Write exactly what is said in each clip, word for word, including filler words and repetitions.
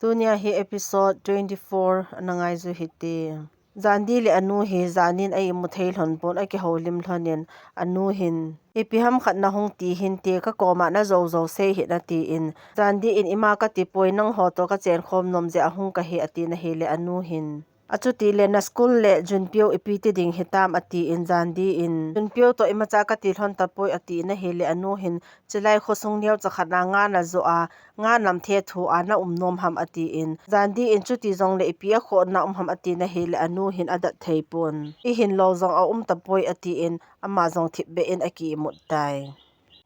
Tunia hi episode twenty-four ana ngai ju hite. Jandi le anu hi janin a imu thei lhon pon, akihoulim lhonin anu hin, "Ipi ham khat nahung ti hinte, ka koma najou jou sei hih in," atin. Jandi in, "Ima kati poi, nangho toh kachen khom nom jeh a hung kahi," atin ahile anu hin, "Achuti le na school le Junpyo ipi ti ding hitam," atin. Jandi in, "Junpyo toh imacha kati lhon tapoi," atin ahile anu hin, "Chilai khosung neocha khat na nga najoh a, nga nam thethu a na um nom ham," atin. Jandi in, "Chuti jongle ipi a khona um ham," atin ahile anu hin adat thei pon. "Ihin lou jong aum tapoi," atin, ama jong thipbeh in aki imut tai.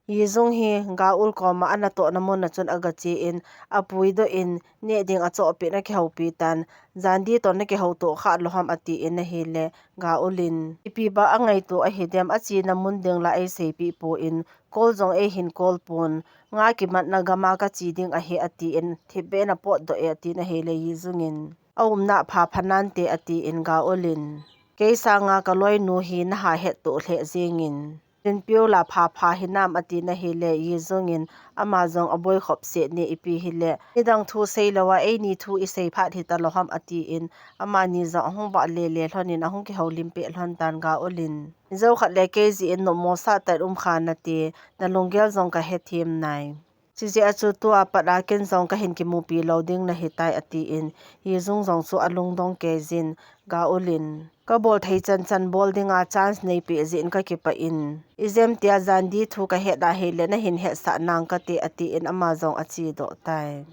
Yijung hi Gaeul koma anatohna mun a chun agachen, apuidoh in, neh ding achohpeh in akihoupi tan. "Jandi toh nakihoutoh kha lou ham?" atin ahile, Gaeul in, "Ipi ba angaito ahidem, achena mun ding la eiseipeh pon, call jong eihin call pon, nga kimatna gam a kache ding ahi," atin, thipbeh in apotdoh e, atin ahile, Yijung in, "Aumna pha pha nante," atin, Gaeul in, "Kei sanga kaloinu hi naha hettoh lheh jengin, Junpyo la pha pha hinam," atin ahile, Yijung in, "Ama jong aboi khop seh ne, ipi hile, nidang thu seilou a eini thu isei phat hita lou ham?" atin, amani jong ahung vah lele lhonin ahung kihoulim peh lhon tan. Gaeul in, "Jou khat le kei jeh in nopmo sah tah in um kha nate, nalunggel jong kahethem nai. Chijeh a chu tua pat a ken jong kahin kimupi lou ding nahitai," atin, Yijung jong chu alungdong kei jin, Gaeul in, "Kabol thei chan chan bol dinga chance neipeh jeh in kakipah in, ijemtia Jandi thu kahet ahile nahin hetsah nang kate," atin ama jong achedoh tai.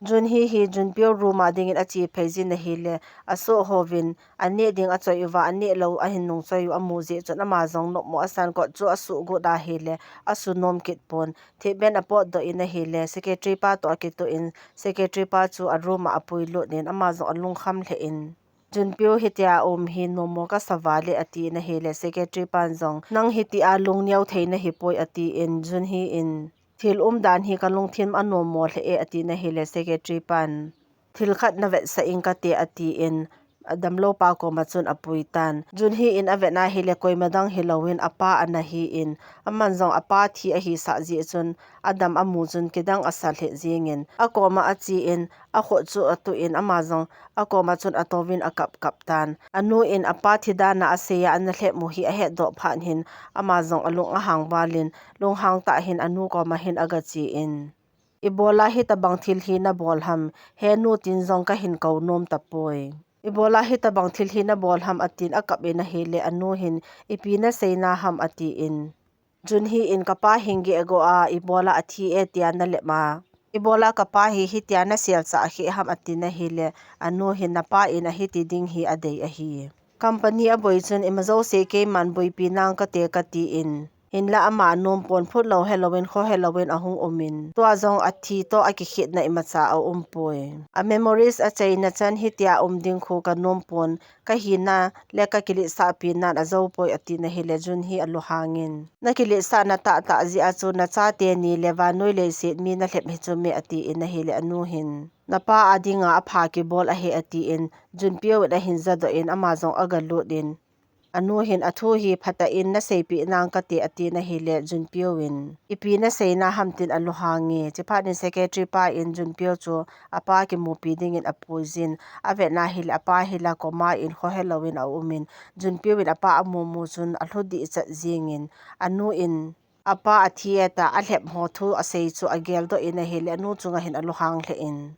Junhee hi Junpyo room a dingin ache phei jin ahile, asoh hovin, aneh ding achoi uva, aneh lou ahin nungchoi u amu jeh chun ama jong nopmo asan, kot chu asuh got ahile, asunom kit pon. Thipbeh in apotdoh in ahile, secretary pa toh akitoh in, secretary pa chu aroom a apuilut in, ama jong alungkham lheh in, "Junpyo hitia um hi nopmo kasa vale," atin ahile, secretary pan jong, "Nang hitia lungneo thei nahipoi," atin, Junhee in, "Thil umdan hi kalungthim anopmo lheh e," atin ahile, secretary pan, "Thil khat navetsah ing kate," atin, adamlou pa koma chun apui tan. Junhee in avet ahile, koima dang hilouvin apa ana hin, aman jong apa thi ahisah jeh chun, adam amu chun kidang asa lheh jengin, akoma achen, akhut chu atuh in, ama jong akoma chun atouvin akap kap tan. Anu in apa thi dan a asei a ana lhep u hi ahetdoh phat hin, ama jong alung ahang valin, lunghang tah hin anu koma hin agachen, "Ibola hitabang thil hi nabol ham, henu tin jong kahin kou nom tapoi. Ibola hitabang thil hi nabol ham," atin akap in ahile, anu hin, "Ipi nasei na ham?" atin, Junhee in, "Kapa hin geh go a, ibola athi e tia nalep a, ibola kapa hi hitia nasel chah ahi ham?" atin ahile, anu hin, "Napa in ahiti ding hi adei ahi. Company aboi chun ima jouse keiman boipi nang kate," katin, hinla ama anom pon, phutlou helouvin, khohelouvin ahung umin, tua jong athi toh akikhetna imacha aumpoi. A memories achaina chan hitia um ding khu kanom pon, kahina le kakiletsahpi nan ajoupoi, atin ahile, Junhee alunghangin, "Nakiletsahna tahtah jeh a chu nachate ni le vannoi leiset mi nalhep hi chu me?" atin ahile, anu hin, "Napa a dinga apha kibol ahi," atin, Junpyo in ahin jadoh in, ama jong agalut in, anu hin, "Athu hi phatah in naseipeh nang kate," atin ahile, Junpyo in, "Ipi nasei na ham?" tin alunghang e. Chuphat in secretary pa in Junpyo chu apa kimupi dingin apuijin, avet ahile, apa hi la coma in khohelouvin aumin, Junpyo in apa amu mu chun alhu dihchat jingin, anu in apa athi e tia alhep ho thu asei chu ageldoh in ahile, anu chunga hin alunghang lheh in,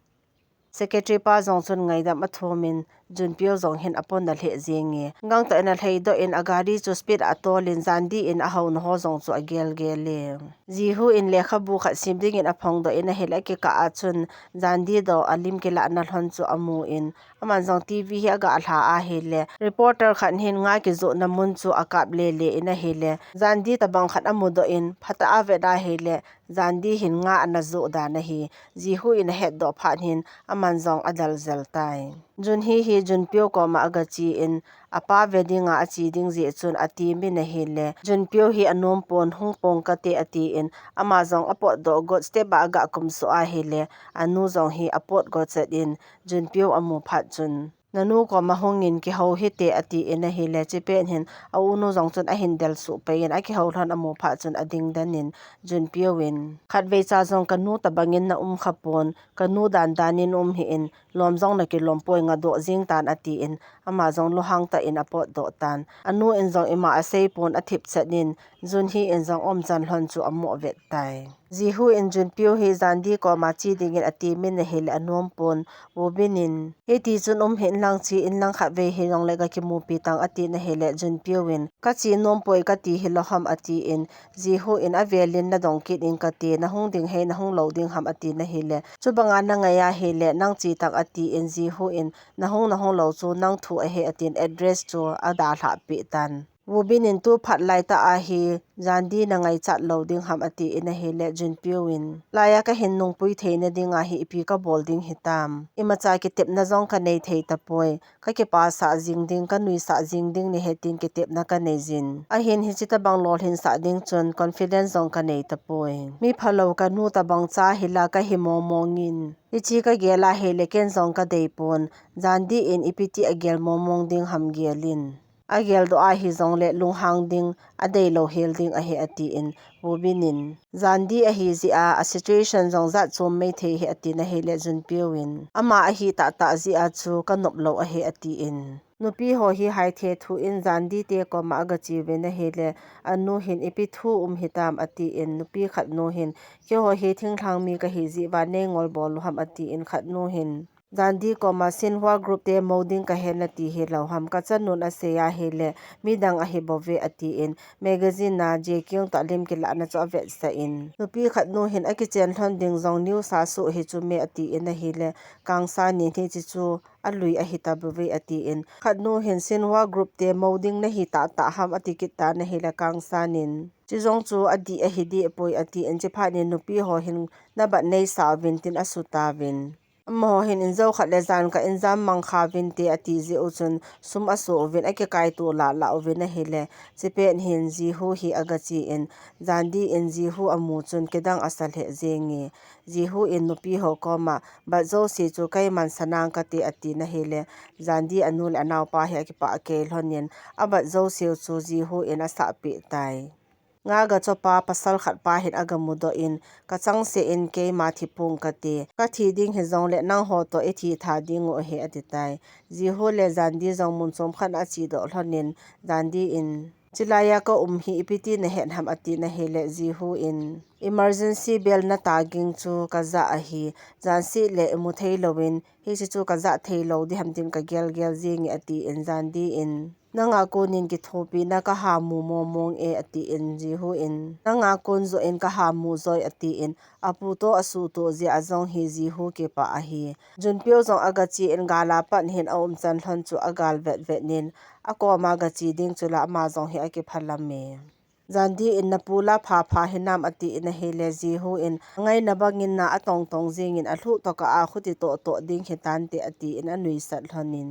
secretary pa jong chun ngaidam athumin, Junpyo jong hin apona lheh jinge. Gangtah in alhaidoh in, agari chu speed a atolin, Jandi in ahouna ho jong chu agelgel e. Jihoo in lekhabu khat sim dingin aphongdoh in ahile, akikah a chun Jandi toh alim kilahna lhon chu amun, aman jong TV hi agalha ahile, reporter khat hin nga kijohna mun chu akap lele in ahile, Jandi tabang khat amudoh in, phatah a avet ahile, Jandi hin nga ana joh dan ahi. Jihoo in ahetdoh phat hin, aman jong adel jel tai. Junhee hi Junpyo koma agachen, apa ve dinga ache ding jeh chun atemin ahile, Junpyo hi anom pon, hung pong kate atin, ama jong apotdoh got, step a agakum suh ahile, anu jong hi apot got chet in, Junpyo amu phat chun, Nanu koma hungin kihou hite, atin ahile, chipet hin a unu jong chun ahin del suh pei in, akihou lhon amu phat chun ading den in, Junpyo in, khatvei cha jong kanu tabangin na um khapon, kanu dan dan in um hih in, lom jong nakilom poi, ngadoh jing tan, atin, ama jong lunghang tah in apotdoh tan. Anu in jong ima asei pon athip chet in, Junhee in jong umchan lhon chu amoh vet tai. Jihu in Junpyo hi Jandi koma che dingin atemin ahile anom pon, Woobin in, hiti chun um hih in lang, che in lang, khatvei hijongle gakimupi tang, atin ahile Junpyo in, kache nom poi kati hilou ham, atin, Jihu in, avel in nadong kit in kate, nahung ding hei nahung lou ding ham, atin ahile, chubanga nangai ahile nang che tang, atin, Jihu in, nahung nahung lou chu nang thu ahi, atin, address chu adalhah peh tan. Woobin in tu phat laitah a hi Jandi nangaichat lou ding ham, atin ahile, Junpyo in, laiya kahin nungpui theina dinga hi ipi kabol ding hitam. Imacha kitepna jong kanei thei tapoi. Kakipasah jing ding, kanuisah jing ding nahi tin kitepna kanei jin. Ahin hiche tabang lolhinsah ding chun confidence jong kanei tapoi. Mi phalou kanu tabang cha hila kahi mongmong in, hiche kagel ahile ken jong kadei pon. Jandi in ipi ti agel mongmong ding ham gel in. Ageldoh a hijongle lunghang ding, adeilou hel ding ahi, atin, Woobin in, Jandi ahi jeh a, a situation jong jat chom mai thei ahi, atin ahile Junpyo in, ama ahi tahtah jeh a chu kanop lou ahi, atin. Nupi ho hi haithe thu in Jandi te koma agache uvin ahile, anu hin ipi thu um hitam, atin, nupi khat nu hin, keiho hi thinglhang mi kahi jeh uva neingol bol u ham, atin, khat nu hin, Jandi koma Shinhwa group te mou ding kahi nati hilou ham, kachanun asei ahile midang ahi bouve, atin, magazine a Jae Kyung toh lim kilahna chu avetsah in, nupi khat nu hin akichen lhon ding jong news a asoh hi chu me, atin ahile, Kang San in hiche chu alui ahi tabouve, atin, khat nu hin Shinhwa group te mou ding nahi tahtah ham, ati kit tan ahile, Kang San in, chujong chu adih ahi deh poi, atin, chuphat in nupi ho hin nabat neisah uvin tin asu tauvin. Amaho hin injo khat le jan ka injam mang kha uvinte ati jeh u chun sum asoh uvin akikaito lah lah uvin ahile, chupet hin Jihu hi agache in, Jandi in Jihu amu chun kidang asa lheh jenge. Jihu in nupi ho koma, bat jouse chu keiman sa nang kate, atin ahile, Jandi anu le anaopa hi akipah kei lhon in, abat jouse u chu Jihu in asah peh tai. Nga gachopa pasal khat pa hin agamudoh in, kachangseh in keima thi pong kate, kathi ding hijongle nangho toh ithi tha ding u ahi, ati tai. Jihu le Jandi jong mun chom khat a achedoh lhon in, Jandi in, chulaiya ka um hi ipi ti nahet ham, atin ahile, Jihu in, emergency bell nata ging chu kajah ahi, janseh le imu thei louvin, hiche chu kajah thei lou ding ham tin kagel gel jenge, atin, Jandi in, nanga konin kithopina kaha mu mong mong e, atin, Jihu in, nanga kon joh in kaha mu joi, atin, apu toh asu toh jeh a jong hi Jihu kipah ahi. Junpyo jong agache in gal a pat hin aumchan lhon chu agal vet vet in, akoma gache ding chula ama jong hi akipha lame. Jandi in napu la pha pha hinam, atin ahile, Jihu in, angaina bangin na atong tong jingin alhuh tokah a khuti toh toh ding hitante, atin anuisat lhon in,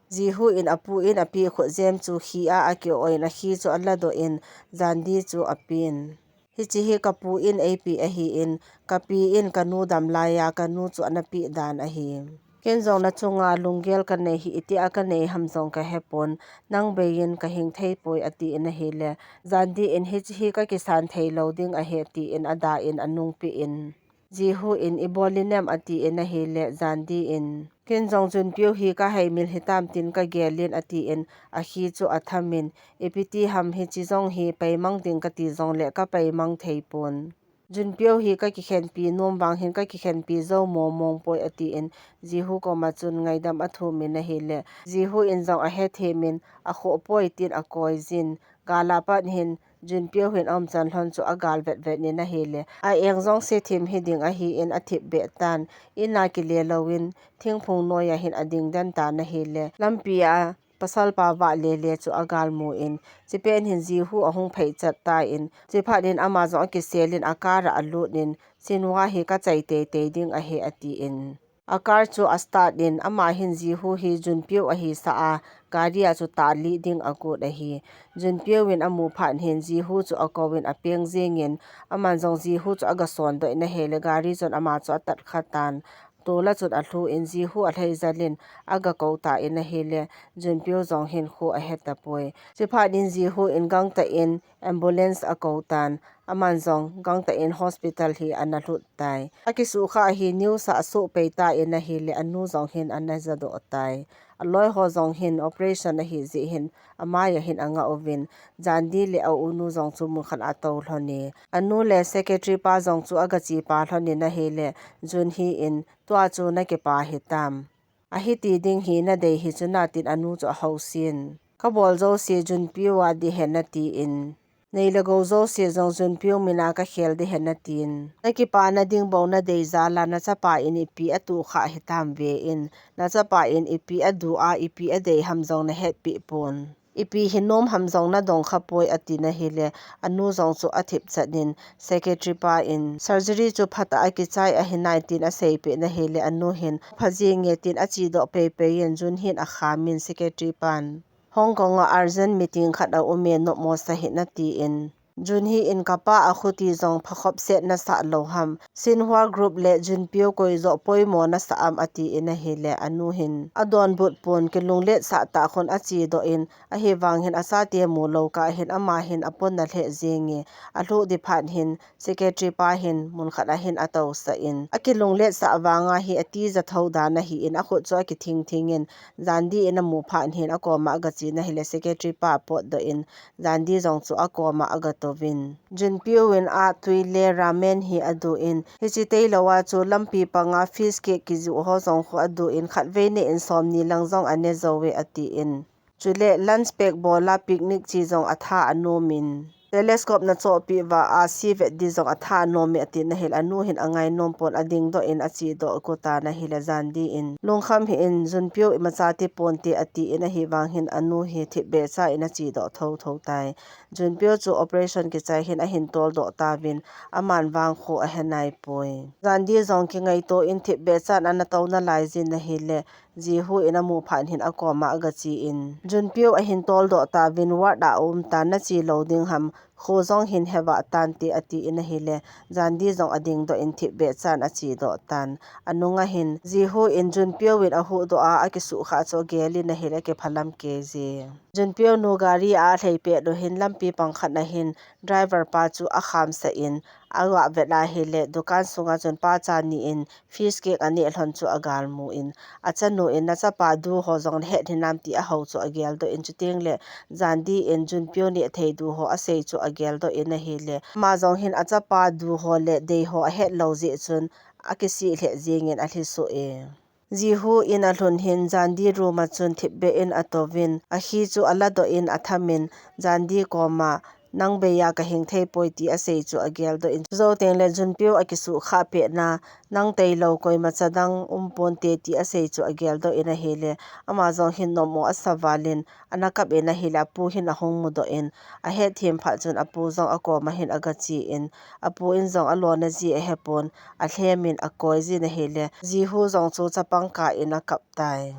Jihu in apu in api khutjem chu khi a aki-o in akhi chu aladoh in, Jandi chu apen. Hiche hi kapu in eipeh ahin, kapi in kanu dam laiya kanu chu anapeh dan ahi. Ken jong nachunga lunggel kanei hi, itia kanei ham jong kahepon, nang bei in kahing thei poi, atin ahile, Jandi in hiche hi kakisan thei lou ding ahi, tin ada in anungpeh in, Jihu in ibol inem, atin ahile, Jandi in, ken jong Junpyo hi kaheimil hitam tin kagel in, atin akhi chu atham in, ipi ti ham hiche jong hi peimang ding kati jongle kapeimang thei pon. Junpyo hi kakikhenpi nom vang hin kakikhenpi jou mong mong poi, atin Jihu koma chun ngaidam athum in ahile, Jihu in jong ahethem in, akhoh poi tin akoi jin, gal a pat hin Junpyo hin aumchan lhon chu agal vet vet in ahile, a-eng jong se thim hiding ahin athip beh tan, in a kile louvin thingphung noiya hin ading den tan ahile, lampi a pasal pa vah lele chu agal mu in, chupet hin Jihu ahung phei chat tan, chuphat in ama jong akisel in a car a alut in, Shinhwa hi kachai teitei ding ahi, atin. A car chu astart in, ama hin Jihu hi Junpyo ahisah a, gari a chu talih ding agot ahi. Junpyo in amu phat hin Jihu chu akou in apeng jingin, aman jong Jihu chu agason doh in ahile, gari chun ama chu atat kha tan. tol a chun alhu in Jihu alhai jal in aga kou tan ahile, Junpyo jong hin khu ahe tapoi. Chuphat in Jihu in gangtah in ambulance akou tan, aman jong gangtah in hospital hi ana lhut tai. Akisukha hi news a asoh pei tan ahile, anu jong hin ana jadoh tai. Aloi ho jong hin operation ahi jeh hin amai a hin anga uvin, Jandi le a unu jong chu mun khat a atou lhon e. Anu le secretary pa jong chu aga chepa lhon in ahile, Junhee in, tua chu nakipah hitam? Ahiti ding hi nadei hi chu na tin anu chu ahousen. Kabol jouse Junpyo a ding ahi nati in, nei le gou jouse jong Junpyo mina kakhel ding ahi natin. Nakipana ding bou nadei jal a, nachapa in ipi atuh kha hitam ve in, nachapa in ipi adu a, ipi adei ham jong nahetpeh pon. Ipi hinom ham jong nadong kha poi, ati na hile, anu jong chu athip chat in, secretary pa in, surgery chu phatah a kichai ahi nai tin aseipeh na hile, anu hin, pha jing nge tin achedoh peipei in, Junhee in akham in, secretary pan, Hong Kong a urgent meeting khat aum e, nopmo sah hih in ati in, Junhee in, kapa a khuti jong phakhop set nasah lou ham, Shinhwa group le Junpyo koi joh poimo nasah am, ati in ahile, anu hin adonbut pon, kilunglet sah tah khun achedoh in, ahivang hin achate mu lou kah hin ama hin apon na lheh jing e, alhuh ding phat hin secretary pa hin mun khat a hin atousah in, akilunglet sah vang a hi atija tho dan ahi in, akhut chu akithing thing in, Jandi in amu phat hin akoma aga che na hile, secretary pa apotdoh in, Jandi jong chu akoma aga touvin, Junpyo in a tui le ramen hi adu in, hiche tailou a chu lampi panga fish cake kijoh ho jong khu adu in, khatvei ne in somni lang jong ane jou ve, ati in, chule lunch pack bol a picnic che jong atha anom in, telescope nachohpeh uva a seaweed ding jong atha anom e, ati na hile, anu hin angainom pon, adingdoh in achedoh kou tan ahile, Jandi in, lungkham hih in, Junpyo imacha ti ponte, ati in, ahivang hin anu hi thipbeh cha in achedoh thotho tai. Junpyo chu operation kichai hin ahin toldoh tauvin, aman vang khu ahe nai poi. Jandi jong kingaito in thipbeh chan ana tou nalai jin ahile, Jihu in amu phat hin akoma aga che in, Junpyo ahin toldoh tauvin, ward a aum tan, nache lou ding ham, khu jong hin hevah tante, ati in ahile, Jandi jong adingdoh in thipbeh chan achedoh tan. Anung a hin, Jihu in Junpyo in ahuhdoh a, akisukha chu agel in ahile, akiphalam kei je. Junpyo nu gari a alhai pet u hin lampi pang khat na hin driver pa chu akhamsah in, aga vet a hile, dukan sunga chun pa cha ni in fish cake aneh lhon chu agalmu in, achanu in, nachapa du ho jong nahet hinam ti ahou chu ageldoh in, chuteng le Jandi in Junpyo neh thei du ho asei chu ageldoh in ahile, ama jong hin achapa du ho le dei ho ahet lou jeh chun akisih lheh jing in alhi soh e. Jihu in alhun hin Jandi room a chun thipbeh in atouvin, akhi chu aladoh in atham in, Jandi koma, nang bei a kahing thei poi ti asei chu ageldoh in, chujou teng le Junpyo akisukha pet na, nang tailou koimacha dang um ponte ti asei chu ageldoh in ahile, ama jong hin nopmo asa val in, ana kap in ahile, apu hin ahung mudoh in, ahetthem phat chun apu jong akoma hin aga che in, apu in jong alona ji ahepon, alhem in akoi jin ahile, Jihu jong chu chapang kah in akap tai.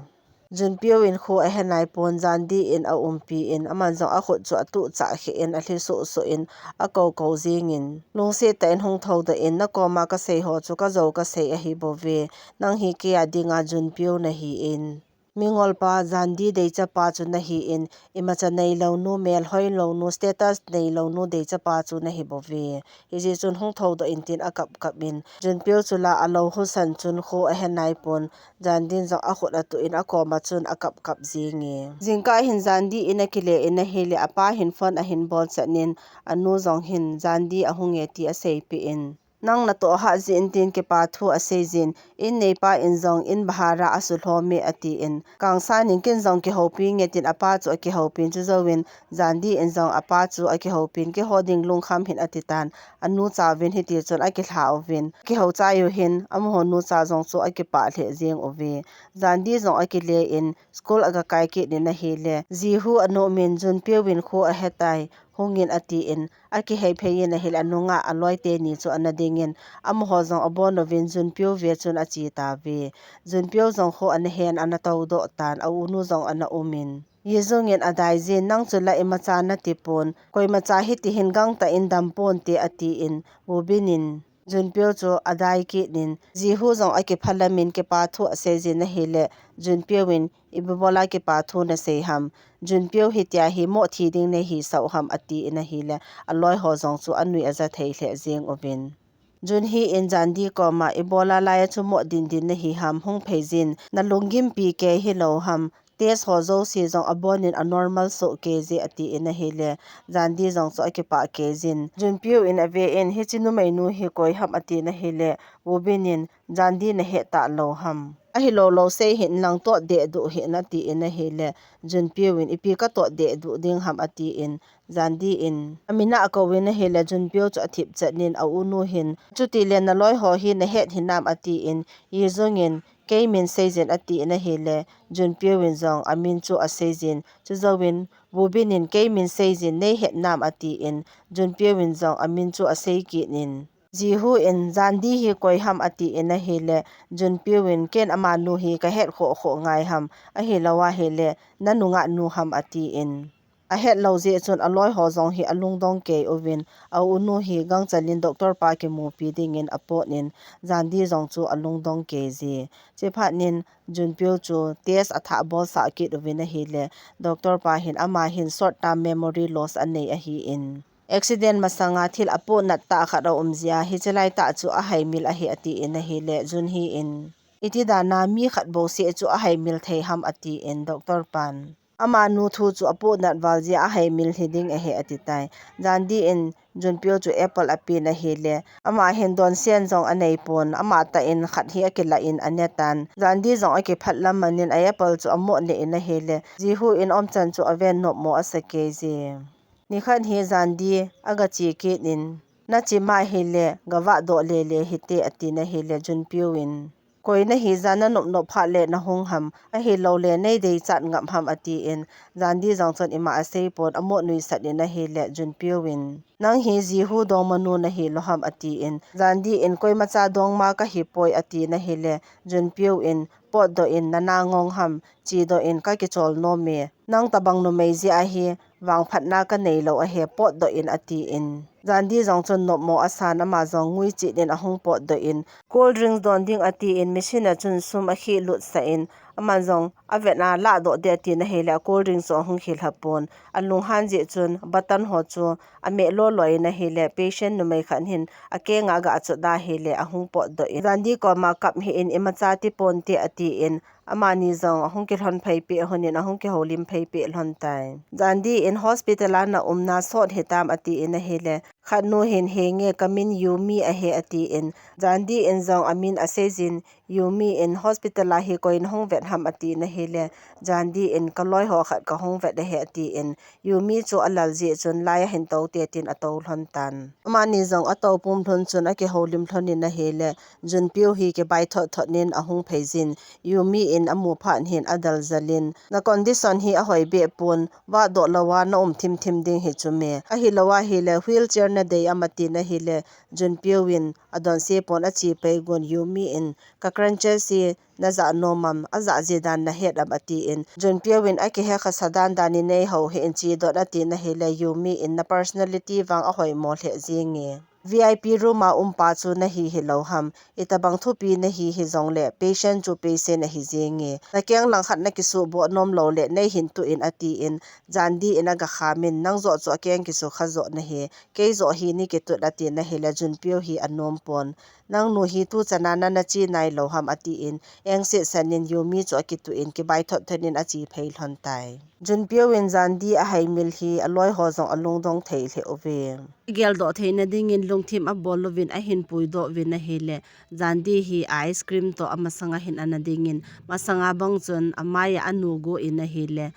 Junpyo in khu ahe nai pon, Jandi in aumpi in, aman jong akhut chu atuh chah khe in, alhi soh soh in, akou kou jing in, lungset tah in hung thoudoh in, nakoma kasei ho chu kajou kasei ahi bouve, nang hi kei a dinga Junpyo nahi in, mingol pa Jandi deichapa chu nahi in, imacha neilou nu, mel hoilou nu, status neilou nu deichapa chu nahi bouve. Hijeh chun hung thoudoh in tin akap kap in, Junpyo chu la alou husa chun khu ahe nai pon, Jandi in jong akhut atuh in akoma chun akap kap jing e. Jingkah hin Jandi in akile in ahile, apa hin phone ahin bol chan in, anu jong hin Jandi ahung e ti aseipeh in, nang natoh hah jeh in tin kipa thu asei jin, in neipa in jong in bahar a asulhom e ati in, kangsan in ken jong kihoupi nge tin apa chu akihoupi in, chujou in Jandi in jong apa chu akihoupi in, kihou ding lungkham hih in ati tan, anu cha uvin hiti chun akilha uvin, kihou chai u hin, amaho nu cha jong chu akipah lheh jing uve. Jandi jong akile in, school aga kai kit in ahile, Jihu anu min Junpyo in khu ahe tai, hung in ati in, akihei phei in ahile, anunga aloi teni chu ana ding in, amaho jong abon uvin Junpyo ve chun ache tauve. Junpyo jong khu ana hen ana toudoh tan, a unu jong ana um in, Yijung in adai jin, nang chu la imacha nati pon, koimacha hiti hin gangtah in dam ponte ati in, Woo Bin in, Junpyo chu adai kit in, Jihu jong akiphalam in kipa thu asei jin ahile, Junpyo in, "Ipi bola kipa thu nasei ham? Junpyo hitia hi moh thi ding nahi sao ham?" ati in ahile, aloi ho jong chu anui aja thei lheh jeng uvin. Junhee in Jandi koma, "Ibola laiya chu moh din din nahi ham, hung phei jin, nalunggimpi kei hilou ham, test ho jouse jong abonin anormal soh kei je," ati in ahile, Jandi jong chu akipah kei jin. Junpyo in ave in, "Hiche numei nu hi koi ham?" ati in ahile, Woobin in, "Jandi nahet talou ham? Ahilou lou sei hih in lang, tot deh duh hih in," ati in ahile, Junpyo in, "Ipi katot deh duh ding ham?" ati in, Jandi in amin a akou in ahile, Junpyo chu athip chet in, a-unu hin, "Chutile naloi ho hi nahet hinam?" ati in, Yijung in, "Kei min sei jin," ati in ahile, Junpyo in jong amin chu asei jin. Chujouvin, Woobin in, "Kei min sei jin, neihet nam?" ati in, Junpyo in jong amin chu asei kit in, Jihu in, "Jandi hi koi ham?" ati in ahile, Junpyo in, "Ken amanu hi kahet khoh khoh ngai ham, ahilou ahile, nanungah nu ham?" ati in. Ahet lou jeh chun aloi ho jong hi alungdong kei uvin, a-unu hi gangchal in doctor pa kimupi dingin apot in, Jandi jong chu alungdong kei ji. Chuphat in Junpyo chu test athah bolsah kit uvin ahile, doctor pa hin ama hin short term memory loss anei ahi in, accident masanga thil apohnat tah khat aum jia, hiche lai tah chu ahaimil ahi ati in ahile, Junhee in, "Iti dana mi khat bouseh chu ahaimil thei ham?" ati in, doctor pan, "Amanu thu chu apohnat val jia ahaimil hi ding ahi," ati tai. Jandi in Junpyo chu apple apen ahile, ama hin donsen jong anei pon, amatah in khat hi akilah in ane tan. Jandi jong akiphat lam man in a apple chu amoh neh in ahile, Jihu in umchan chu aven nopmo asa kei ji. Nikhat hi Jandi agache kit in, "Nache ma hile, gavah doh lele hite," ati in ahile, Junpyo in, "Koi nahi jeh a nanop nop phat le nahung ham, ahilou le neideichat ngap ham?" ati in, Jandi jong chun ima asei pon, amoh nuisat in ahile, Junpyo in, "Nang hi Jihu dongmanu nahi lou ham?" ati in, Jandi in, "Koimacha dongma kahi poi," ati in ahile, Junpyo in, "Potdoh in, nana ngong ham, chedoh in, kakichol nom e. Nang tabang numei jeh a hi vangphatna kanei lou ahi, potdoh in," ati in, Jandi jong chun nopmo asan, ama jong ngui chet in ahung potdoh in, cold drinks don ding ati in, machine a chun sum akhih lutsah in, ama jong avet a lahdoh ding ati in ahile, a cold drinks chu ahung khilha pon, alunghan jeh chun button ho chu ameh lolo in ahile, patient numei khat hin akeng a aga achot ahile, ahung potdoh in, Jandi koma kap hih in, "Imacha ti ponte," ati in, amani jong ahung kilhon phei peh lhon in, ahung kihoulim phei peh lhon tai. Jandi in, "Hospital a naumna sot hitam?" ati in ahile, khat nu hin, "Henge, kamin Yumi ahi," ati in, Jandi in jong amin asei jin, Yumi in, "Hospital a hi koi nahung vet ham?" ati in ahile, Jandi in, "Kaloi ho khat kahung vet ahi," ati in, Yumi chu alal jeh chun lai ahin tou te tin atou lhon tan. Amani jong atou pum lhon chun akihoulim lhon in ahile, Junpyo hi kibai thot thot in ahung phei jin, Yumi in amu phat hin adal jal in, "Na condition hi ahoi beh pon, vahdoh lou a naum thim thim ding hi chu me. Ahilou ahile, wheelchair nadei am?" ati in ahile, Junpyo in adonse pon ache pei gon, Yumi in, "Ka crutches hi najah nom am, ajah ji dan nahet am?" ati in, Junpyo in, "Akihe khasa dan dan in neihou hih in, chedoh in," ati in ahile, Yumi in, "Na personality vang ahoimo lheh jenge. V I P room a um pa chu nahi hilou ham, itabang thupi nahi hijongle, patient chu patient ahi jenge. Nakeng langkhat nakisuboh nom lou le, neihin tuh in," ati in, Jandi in agakham in, "Nang joh chu akeng kisukha joh nahi, kei joh hi neikitut," ati in ahile, Junpyo hi anom pon. "Nangnu hi tuchan a nana che nai lou ham?" ati in, engset san in Yumi chu akituh in, kibai thot thot in ache phei lhon tai. Junpyo in Jandi ahaimil hi aloi ho jong alungdong thei lheh uve. Geldoh theina dingin lungthim abol uvin ahin puidoh uvin ahile, Jandi hi ice cream toh amasanga hin ana dingin, masanga bang chun amai a anu gu in ahile,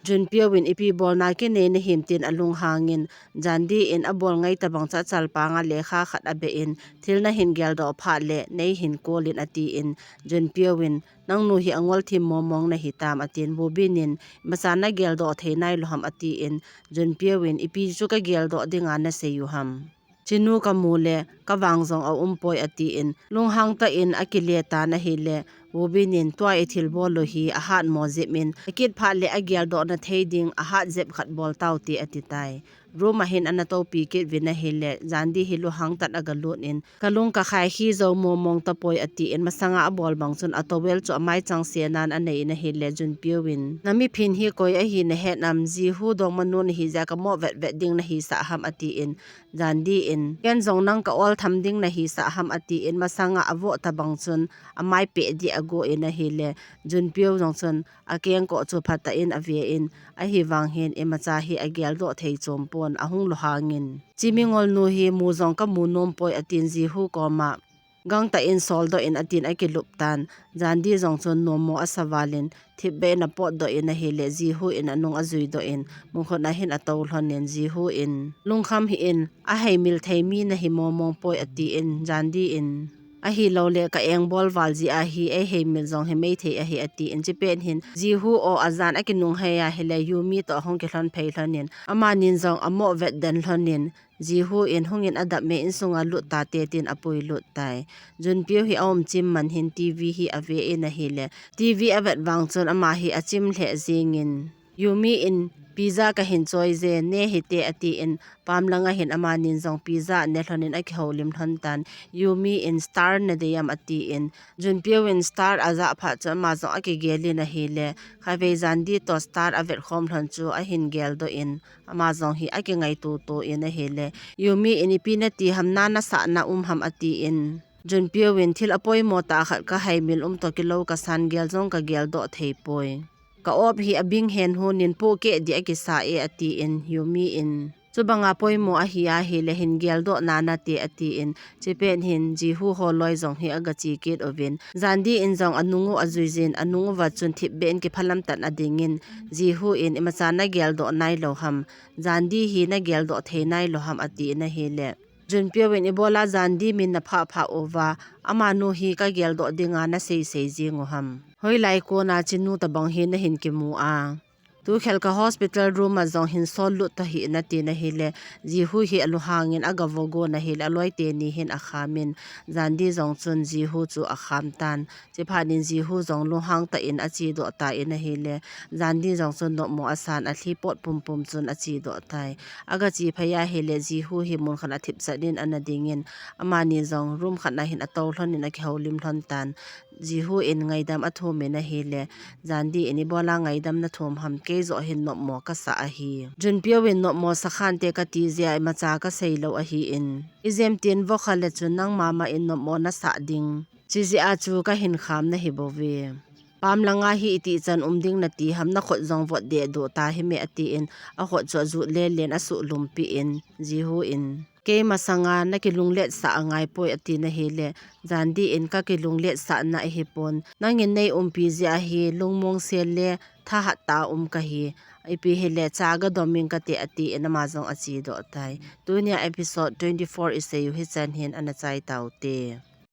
Junpyo in, "Ipi bolna kinei nahim?" tin alunghang in, Jandi in abol ngai tabang chu achalpang a lekha khat abeh in, "Thil nahin geldoh phat le neihin call in," ati in, Junpyo in, "Nangnu hi angol thim mong mong nahi tam?" ati in, Woobin in, "Imacha nageldoh thei nai lou ham?" ati in, Junpyo in, "Ipi chu kageldoh dinga nasei u ham? Chinu kamu le, kavang jong aum poi," ati in, lunghang tah in akile tan ahile, Woobin in, "Tua ithil bol u hi ahatmo jep in, akit phat le ageldoh na thei ding ahat jep khat bol taute," ati tai. room a hin ana topi kit uvin ahile, Jandi hi lunghang tah in aga lut in, "Ka lung ka khai hi jou mong mong tapoi," atin, masanga abol bang chun a towel chu amai chang sena in anei in ahile, Junpyo in, "Na miphin hi koi ahi nahet nam, Jihu dongmanu nahi jeh a ka mo vet vet ding nahisah ham," atin, Jandi in, "Ken jong nang ka ol tham ding nahisah ham," atin, masanga avoh tabang chun amai peh ding ago in ahile, Junpyo jong chun akengkoh chu phatah in ave in, ahivang hin imacha hi agel doh thei chom pon, ahung lunghang in, "Chi mingol nu hi mu jong ka mu nom poi," atin Jihu koma gangtah in sol doh in atin akilup tan. Jandi jong chun nommo asa val in thipbeh in apot doh in ahile, Jihu in anung ajui doh in, mun khat a hin atou lhon in, Jihu in, "Lungkham hih in, aheimil thei mi nahi mong mong poi," atin, Jandi in, "Ahilou le ka engbol val jeh a hi eiheimil jong hi mei thei ahi," atin, chipet hin Jihu o ajan akinung hei ahile, Yumi toh ahung kilhon phei lhon in, amanin jong amo vet den lhon in, Jihu in, "Hung in, adap me, insunga lut tate," tin apui lut tai. Junpyo hi aum chim man hin TV hi ave in ahile, TV avet vang chun ama hi achim lheh jing in, Yumi in, "Pizza kahin choi je, ne hite," atin, pamlanga hin amanin jong pizza ane lhon in akihoulim lhon tan. Yumi in, "Star nadei am?" atin, Junpyo in star ajah phat chun ama jong akigel in ahile, khatvei Jandi toh star avet khom lhon chu ahin gel doh in, ama jong hi akingaito to in ahile, Yumi in, "Ipi nati ham, na nasahna um ham?" atin, Junpyo in, "Thil apoimo tah khat kaheimil um toh kilou kasan, gel jong kagel doh thei poi. Ka op hi abing hen hun in pohkeh ding akisa e," atin, Yumi in, "Chubanga poimo ahi ahile hin gel doh na nate," atin, chipet hin Jihu holoi jong hi aga che kit uvin, Jandi in jong anung u ajui jin, anung uva chun thipbeh in kiphalam tah in ading in, Jihu in, "Imacha nagel doh nailou ham? Jandi hi nagel doh thei nailou ham?" atin ahile, Junpyo in, "Ibola Jandi min naphah phah uva, amanu hi kagel doh dinga nasei sei jing u ham? Hoilai kona chinu tabang hi nahin kimu a? Tukhel ka hospital room a jong hin sol lut tahih in," atin ahile, Jihu hi alunghang in aga vo gon ahile, aloi teni hin akham in, Jandi jong chun Jihu chu akham tan. Chiphat in Jihu jong lunghang tah in ache doh tan ahile, Jandi jong chun nopmo asan, alhi pot pumpum chun ache doh tai. Aga che phei ahile, Jihu hi mun khat a thipchet in ana ding in, amani jong room khat a hin atou lhon in akihoulim lhon tan. Jihu in ngaidam athum in ahile, Jandi in, "Ibola ngaidam nathum ham, kei joh hin nopmo kasa ahi. Junpyo in nopmo sa khante kati jeh a imacha kasei lou ahin, ijemtin vo kha le chun nangma ma in nopmo nasah ding. Chijeh a chu kahin kham nahi bouve. Pamlanga hi itih chan um ding nati ham, nakhut jong vot deh doh ta hime," atin, akhut chu ajut lelen asuh lumpi in, Jihu in, "Kei masanga nakilungletsah angai poi," atin ahile, Jandi in, "Kakilungletsah na ahipon. Nangin nei umpi jeh a hi lungmong sel le thahat tah a um kahi. Ipi hile cha gadom ing kate," atin ama jong ache doh tai. Tunia episode twenty-four isei u hichan hin ana chai taute.